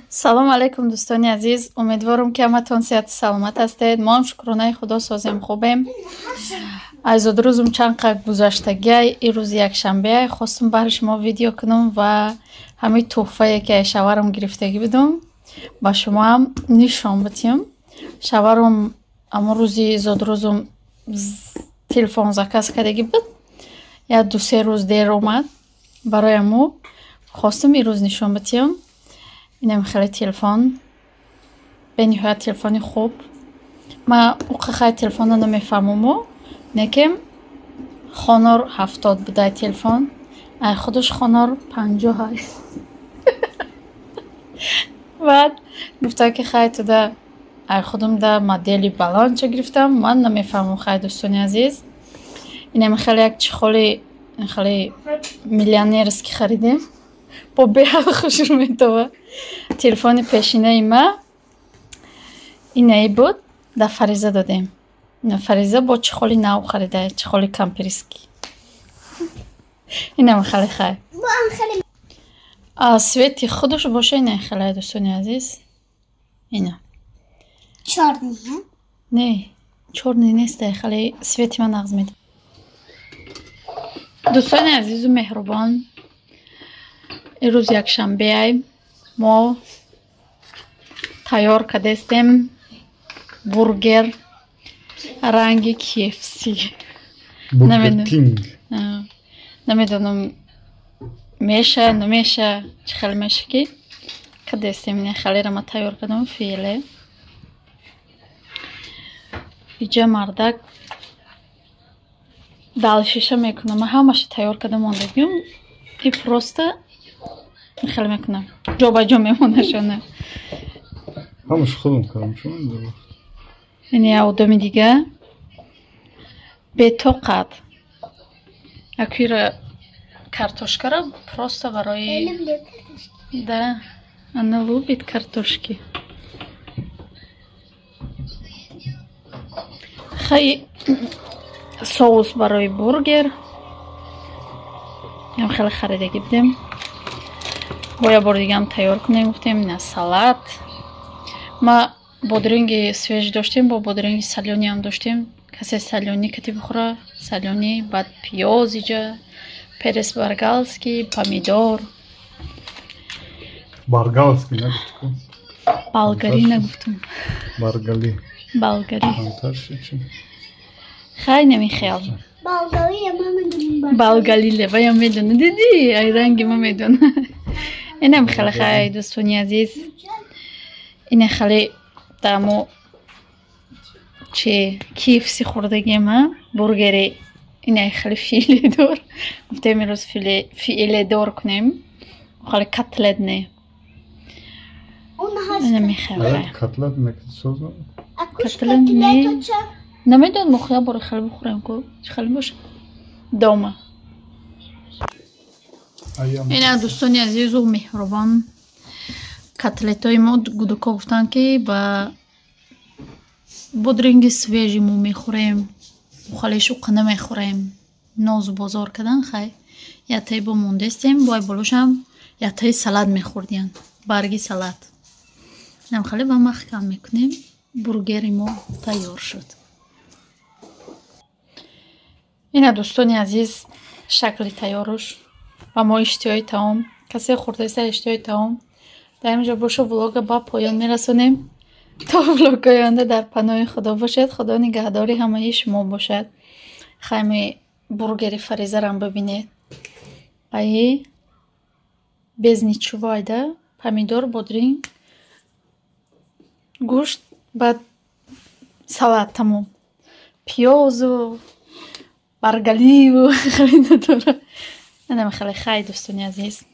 Салому алайкум, дӯстони азиз. Умедворам, ки ҳаматон сиҳату саломат ҳастед. Мо ҳам, шукронаи Худо, созем, хубем. Аз зодрӯзум чанд қад гузаштагиай, ирӯзи якшанбеай, хостум баҳри шумо видео кунам ва ҳамин тӯҳфае, ки аз шаварам гирифтагӣ будум, ба шумоам нишон битиҳам. Шаварам ҳамон рӯзи зодрӯзум телефон заказ кардагӣ буд, як 2-се рӯз дер омад. Барои ҳамо хостум ирӯз нишон битиҳам. Инам хеле телефон, бениҳоят телефони хуб. Ман уқақай телефонро намефаҳмуму, лекин Хонор 70 будай телефон, ай худаш Хонор 50. Баъд гуфта, ки хай, туда ай худам да модели баландча гирифтам. Ман намефаҳмам. Хай, дӯстони азиз, инам хеле як чехоли хеле миллионерский харидем, бо беҳад хушрӯ метова. Телефони пешинаи ма инаи буд, да Фариза додем. Фариза бо чехоли нав харида, чехоли камперский. Инам хеле хай цвети худаш боша. Ина хеле, дӯстони азиз, ина. Чёрный? Не, чёрный нест, хеле цвети ман нағз медиҳад. Дӯстони азизу меҳрубон, ирӯз якшанбеай, мо тайёр кардестем бургер ранги KFC. Намедонам, меша, намеша, чӣ хел меша, ки кардестем. Ина хелера ма тайёр кардам, филе. Иҷа мардак далшиша мекунам. Ман ҳамаша тайёр карда мондагиам и просто хеле мекунам, ҷо ба ҷо мемонашона. Ҳамаш худам кардам, чун Ин як одами дига бетоқат. Акира картошкаро просто барои Я люблю картошки. Да, она любит картошки. Хай, соус барои бургер ям хеле харидагӣ будем, бо як бори дигаам тайёр кунем, гуфтем. Ина салат. Ма бодринги свежий доштем, бо бодринги солёниам доштем. Касе солёный кати бихӯра, солёный. Баъд пиёз, иҷа перец болгарский, помидор. Баргалский нагуфти ку? Болгари нагуфтум. Баргали. Болгари. Камтар ши чи? Хай, намехел. Болгария, мама думаю. Болгалиле ваям медона, диди, ай ранги ма медона. Инам хеле. Хай, дӯстони азиз, ина хеле дамо чи KFC хӯрдагем, а бургери ина хеле филедор. Гуфтем, имрӯз филедор кунем, хеле котлет не. Ина мехел. Хай. Котлет мексоза? Котлет не. Намедонам, мо як бори хеле бихӯрем ку, чӣ хеле боша дома. Ина, дӯстони азизу меҳрубон, котлетҳои мо. Гудуко гуфтанд, ки ба бодринги свежий мо мехӯрем, хеле шуқа намехӯрем. Нозу бозор кардан. Хай, яктаи бо мондестем, бой болошам яктаи салат мехӯрдиян, барги салат. Инам хеле ба маҳкам мекунем. Бургери мо тайёр шуд. Ина, дӯстони азиз, шакли тайёруш ва мо иштиҳои таом. Касе хӯрдаиста, иштиҳои таом. Дар инҷо бошу, влога ба поён мерасонем. То влогҳои оянда дар паноҳи Худо бошед. Худо нигаҳдори ҳамаи шумо бошад. Хайми бургери Фаризарам бибинед. Аи без ничего, айда помидор, бодринг, гӯшт, баъд салат, тамом. Пиёзу баргаливу хеле надора. Анам хеле. Хай, дӯстони азиз.